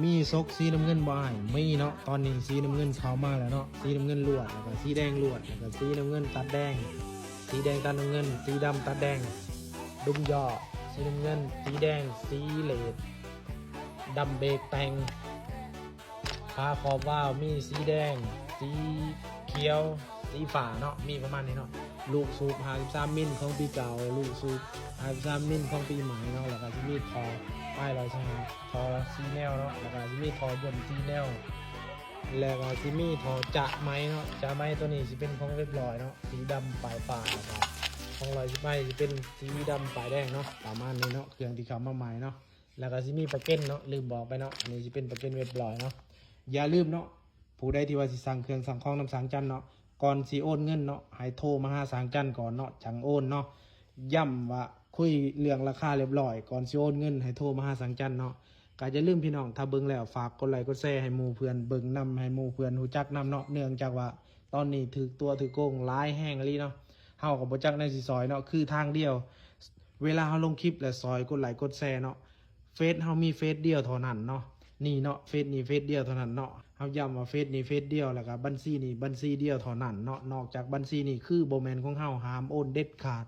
ມີສົກສີນ້ຳເງິນບໍ່ອ້າຍ? ມີເນາະ, ຕອນນີ້ສີນ້ຳເງິນເຂົ້າມາແລ້ວເນາະ, ສີນ້ຳເງິນລວດ ແລ້ວກໍສີແດງລວດ ແລ້ວກໍສີນ້ຳເງິນຕັດແດງ, ສີແດງຕັດນ້ຳເງິນ, ສີດຳຕັດແດງ, ດຸມຍໍ ສີນ້ຳເງິນ, ສີແດງ, ສີເລດ, ດຳເບກແຕ່ງ, ຝາຂອບວາວມີສີແດງ, ສີຂຽວ, ສີຟ້າເນາະ, ມີປະມານນີ້ເນາະ. ລູກສູບຫ້າສິບສາມມິນຂອງປີເກົ່າ, ລູກສູບຫ້າສິບສາມມິນຂອງປີໃໝ່ເນາະ, ແລ້ວກໍຊິມີທໍ່ປາຍຮ້ອຍຊາວຫ້າ ທໍ່ສີ່ແນວເນາະ, ແລ້ວກໍຊິມີທໍ່ຍົນສີ່ແນວ, ແລ້ວກໍຊິມີທໍ່ຈະໄໝເນາະ. ຈະໄໝຕົວນີ້ຊິເປັນຂອງເວັບລອຍເນາະ, ສີດຳປາຍຟ້າ, ແລ້ວກໍຂອງລອຍສິບໄມຊິເປັນສີດຳປາຍແດງເນາະ, ປະມານນີ້ເນາະ. ເຄື່ອງທີ່ເຂົ້າມາໃໝ່ເນາະ, ແລ້ວກໍຊິມີປະເກັນເນາະ, ລືມບອກໄປເນາະ, ອັນນີ້ຊິເປັນປະເກັນເວັບລອຍເນາະ. ຢ່າລືມເນາະ, ຜູ້ໃດທີ່ວ່າຊິສັ່ງເຄື່ອງສັ່ງຂອງນຳສາງຈັນເນາະ, ກ່ອນຊິໂອນເງິນເນາະ ໃຫ້ໂທມາຫາສາງຈັນກ່ອນເນາະ ຈັ່ງໂອນເນາະ. ຢ້ຳວ່າຄຸຍເລື່ອງລາຄາລຽບລ້ອຍ, ກ່ອນຊິໂອນເງິນໃຫ້ໂທມາຫາສາງຈັນເນາະ. ກໍຢ່າລືມພີ່ນ້ອງ, ຖ້າເບິ່ງແລ້ວຝາກກົດໄລກົດແຊໃຫ້ໝູ່ເພື່ອນເບິ່ງນຳ, ໃຫ້ໝູ່ເພື່ອນຮູ້ຈັກນຳເນາະ, ເນື່ອງຈາກວ່າຕອນນີ້ຖືກຕົວະຖືກໂກງຫຼາຍແຮງອີ່ຫຼີເນາະ. ເຮົາກໍບໍ່ຈັກແນວຊິຊ່ອຍເນາະ, ຄືທາງດຽວ ເວລາເຮົາລົງຄລິບແລ້ວຊ່ອຍກົດໄລກົດແຊເນາະ. ເຟສເຮົາມີເຟສດຽວເທົ່ານັ້ນເນາະ, ນີ້ເນາະ, ເຟສນີ້ເຟສດຽວເທົ່ານັ້ນເນາະ. ເຮົາຢ້ຳວ່າເຟສນີ້ເຟສດຽວ, ແລ້ວກໍບັນຊີນີ້ບັນຊີດຽວເທົ່ານັ້ນເນາະ. ນອກຈາກບັນຊີນີ້ຄືບໍ່ແມ່ນຂອງເຮົາ, ຫ້າມໂອນເດັດຂາດ,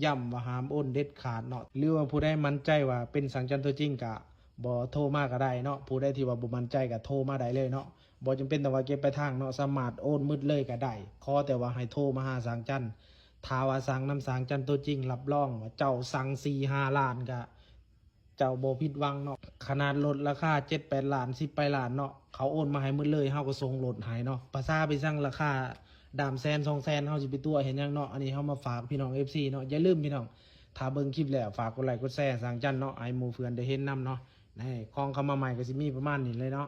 ຢ້ຳວ່າຫ້າມໂອນເດັດຂາດເນາະ. ຫຼືວ່າຜູ້ໃດໝັ້ນໃຈວ່າເປັນສາງຈັນຕົວຈິງ ກະບໍ່ໂທມາກໍໄດ້ເນາະ, ຜູ້ໃດທີ່ວ່າບໍ່ໝັ້ນໃຈກໍໂທມາໄດ້ເລີຍເນາະ, ບໍ່ຈຳເປັນຕ້ອງວ່າເກັບປາຍທາງເນາະ, ສາມາດໂອນໝົດເລີຍກໍໄດ້, ຂໍແຕ່ວ່າໃຫ້ໂທມາຫາສາງຈັນ. ຖ້າວ່າສັ່ງນຳສາງຈັນຕົວຈິງ ຮັບຮອງວ່າເຈົ້າສັ່ງສີ່ຫ້າລ້ານ ກະ ເຈົ້າບໍ່ຜິດຫວັງເນາະ. ຂະໜາດລົດລາຄາເຈັດແປດລ້ານ ສິບປາຍລ້ານເນາະ, ເຂົາໂອນມາໃຫ້ໝົດເລີຍ, ເຮົາກໍສົ່ງລົດໃຫ້ເນາະ. ພາສາໄປສັ່ງລາຄາດາມແສນສອງແສນ ເຮົາຊິໄປຕົວະເຮັດຫຍັງເນາະ. ອັນນີ້ເຮົາມາຝາກພີ່ນ້ອງເອັຟຊີເນາະ. ຢ່າລືມພີ່ນ້ອງ, ຖ້າເບິ່ງຄລິບແລ້ວ ຝາກກົດໄລກົດແຊໃຫ້ສາງຈັນເນາະ, ໃຫ້ໝູ່ເພື່ອນໄດ້ເຫັນນຳເນາະ. ນີ້ ຂອງເຂົ້າມາໃໝ່ກໍຊິມີປະມານນີ້ເລີຍເນາະ.